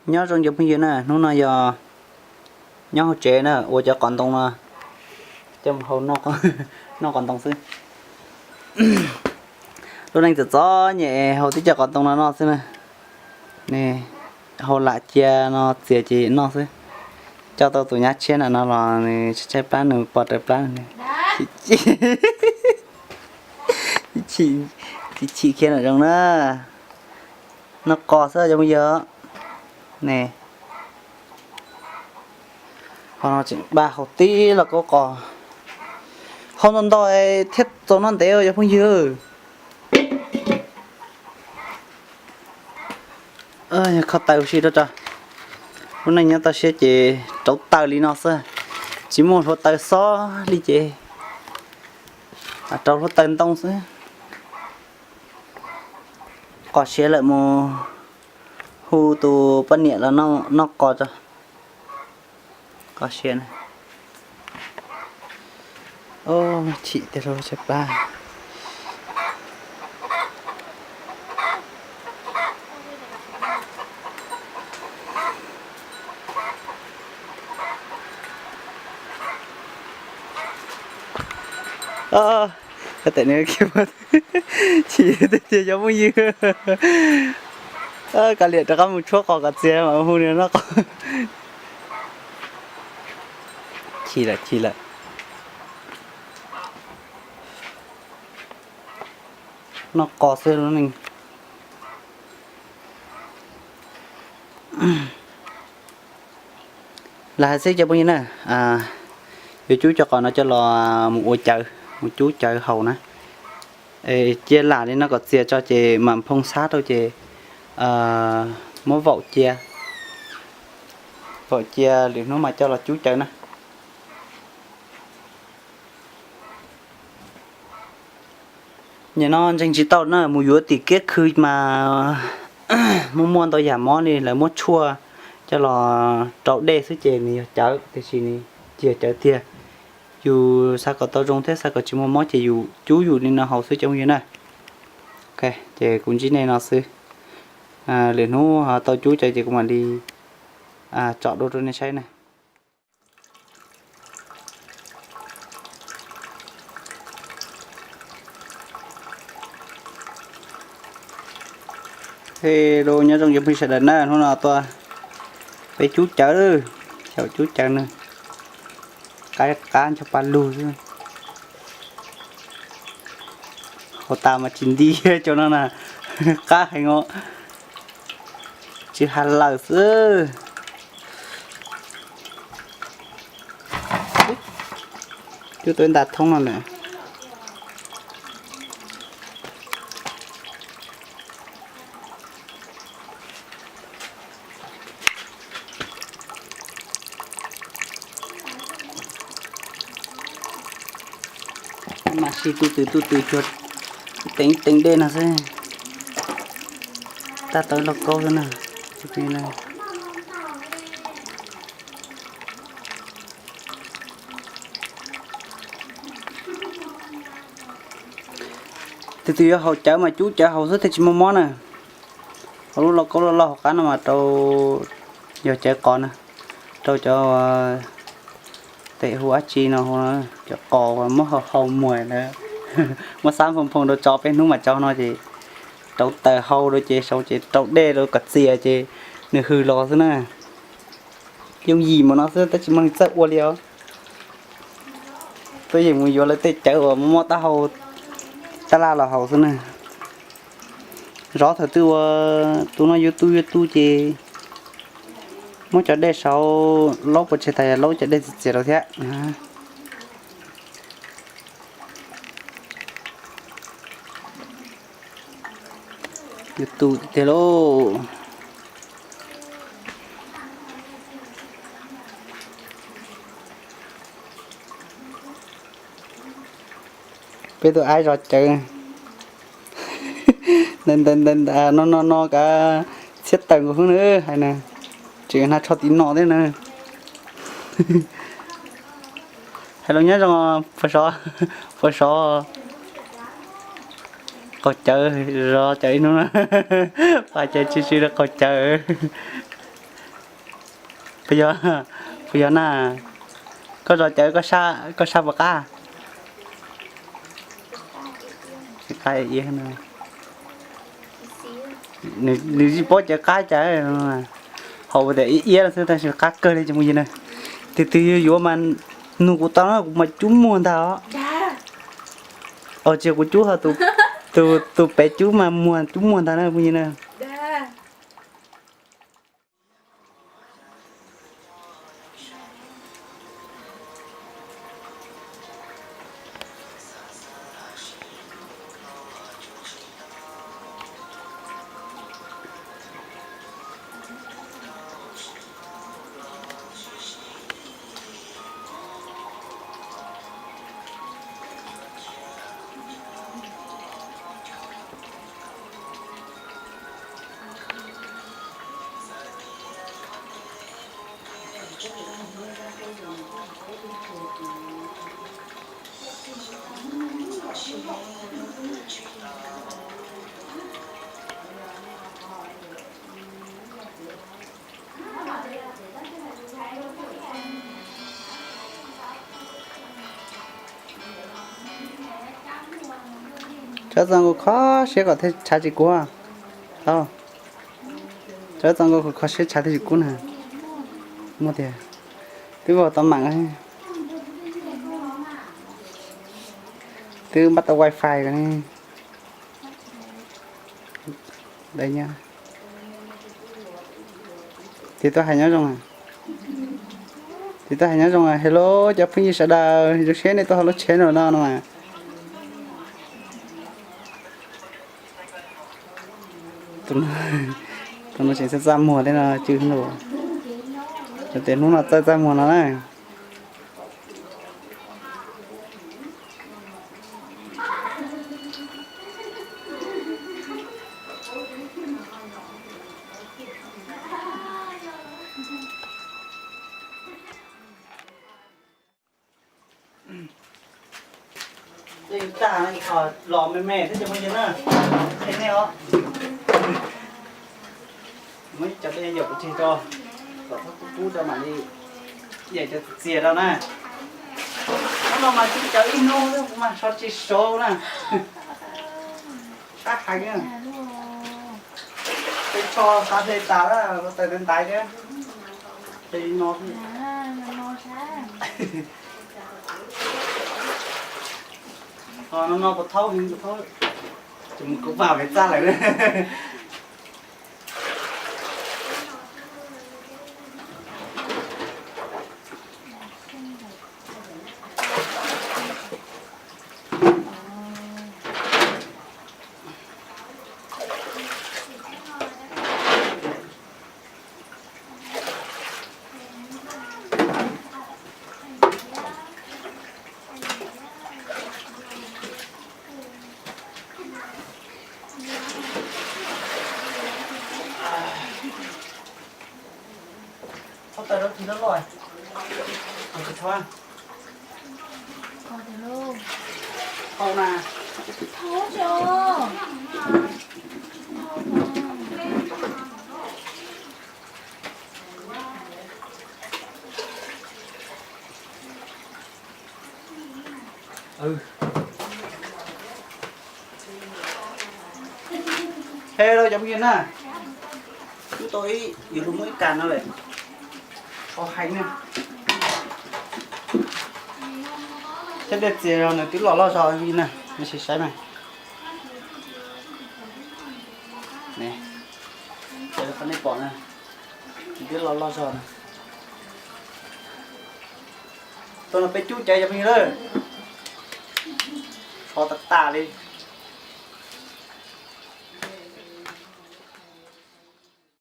Nyob zoo cov phooj ywg na, hnub no yog nyob hauv tsev na, ua cov qos ntoo no coj mus hau noj qos ntoo xwb. Lub neej txom txom nyem hau tib co qos ntoo no noj xwb na. Hau lam cia no txias ces noj xwb. Coj tau tus nyab tshiab na no los nws tshaib plab nws pov raws plab. Chim chim khiav nram zoov na. Noj qos xwb cov phooj ywg. Ne, ho no tseem npaj hau tib lauj kaub qos, hau ntau ntau thiaj txaus noj ntev cov phooj ywg. Kho taws ua si rau tso. Lub neej nyob toj siab ces rauv taws li no xwb, tsis muaj hluav taws xob li ces rauv hluav taws ntoo xwb. Qos siav lawm mus hu tus poj niam los noj qos tso. Qos siav na. Chim tiag lauj tshaib plab. Tes nws chim tiag tiag cov phooj ywg. Kav liam rov qab mus tshuab qos kom txias mam hu nws noj qos. Chim lawm chim lawm. Noj qos xwb lub neej. Lam hais xwb cov phooj ywg na, yuav cub cov qos no coj los mus ua cawv, mus cub cawv haus na. Cia lam li no kom txias tso ces mam nphoo xab rau ces muab vaum cia, vaum cia lwm hnub mas coj los cub cawv na. Nim no ntseeg tsis tau na, mus yuav tim kiab khw mas muaj muaj ntau yam mob li lawv muab tshuaj coj los rau dej xwb ces nws yog cawv, tiam sis nws tsis yog cawv tiag. Yus xav kom tau zoo thiab xav kom tsis muaj mob ces yus cub yus li no haus xwb cov phooj ywg na. Ces kuv ntsib nej no xwb, lwm hnub ho tau cub cawv ces kuv mam li tsom dua rau nej saib na. Hello, nyob zoo cov phooj ywg sawv daws na, hnub no tuaj peb cub cawv, xyaum cub cawv na, qab qab ncho pa lug xwb. Haus tas mas tsis nti cov no na, qab heev os, tsis has lawm xwb. Cub tau ib nta thoob no na. Mam sib tub twm tub twm cuag teev teev dej no xwb. Tab tau ib lauj kaub xwb na. Tus twg yuav haus cawv mas cub cawv haus xwb thiaj tsis muaj mob na. Haus lub lauj kaub loj loj hauv qab no mas rau, yog cawv qos na, rau cov tes hu dab tsi no, cov qos muab hau muag na, muab xab nphoo nphoo rau tsov peb hnub mas tsov no ces rauv taws hau rau ces saud ces rau dej rau kom txias ces nws hws los xwb na. Yooj yim mus no xwb tab sis mas nws txawj ua li os. Tuaj yeem mus yuav lawv tej cawv uas muaj mob taub hau tab laj los haus xwb na. Zov thaum twg ua tus no yuav tu yuav tu ces muab cov dej saud laub puas tseg tas yog laub cov dej txias txias rau thiab. Yuav tu tiag lauj. Peb tus aib zov cawv ntawd ntawd ntawd no no no kav txhiab tawm nkaus xwb na, hais na, tseem hnav tsho tim no thiab na. Hais los nyob zoo, puas sov, puas sov qaug cawv, zov cawv ib hnub na, pab cawv tsw tsw rau qaug cawv. Puas yog, puas yog na? Koj zov cawv koj sab puas qab? Qab iab. Nws tsis paub cawv qab cas, hos tias iab iab xwb tab sis qab kawg li cov phooj ywg na. Tus twg yuav yuav mas nug kuv tau na, kuv mas cub muag ntag os. Os tsis kuv cub, tus pem cub mas muag, cub muag ntag na phooj ywg na. Tso txo nkaus kho siab kom thiaj tshav tsis kub. Tau. Tso txo nkaus kho siab tshav thiaj tsis kub na. Muaj tiag. Twb vau tau mam, twb npaj tau wifi ko ne. Tiv tuaj hais nyob zoo. Tiv tuaj hais nyob zoo, hello cov phooj ywg sawv daws, zoo siab nej tuaj hauv lub channel no no mas. Tus no tseem txaj txaj muag thiab no, cw hnub, cov tias hnub no txaj txaj muag no na. Tej tag los me me thiab cov phooj ywg na, qhia nej os. Muab cov tej yaum pov tseg tso, kom txhob kub kub rau mam li yaim cov txias rau na. Hnub no mas cub cawv ib hnub xwb kuv mas so tsis saud na. Sab heev na. Tej tsho xav hle tas lawm, ua taws ntaiv thiab. Hle li no xwb. Ho no no puas thaub heev, puas thaub, ces mus kuv pam pem txaj lawm. Thaub taws rau tig loj loj. Thaub na. Hello cov phooj ywg na, ub tau ib, yuav luag muab ib kas no lawm, o heev na. Thiab tej txias nws twb loj loj zog li na, nej sim saib mas. Qhov nej pom na, nws twb loj loj zog na. Tuaj no peb cub cawv cov phooj ywg lawm, so tas tas li.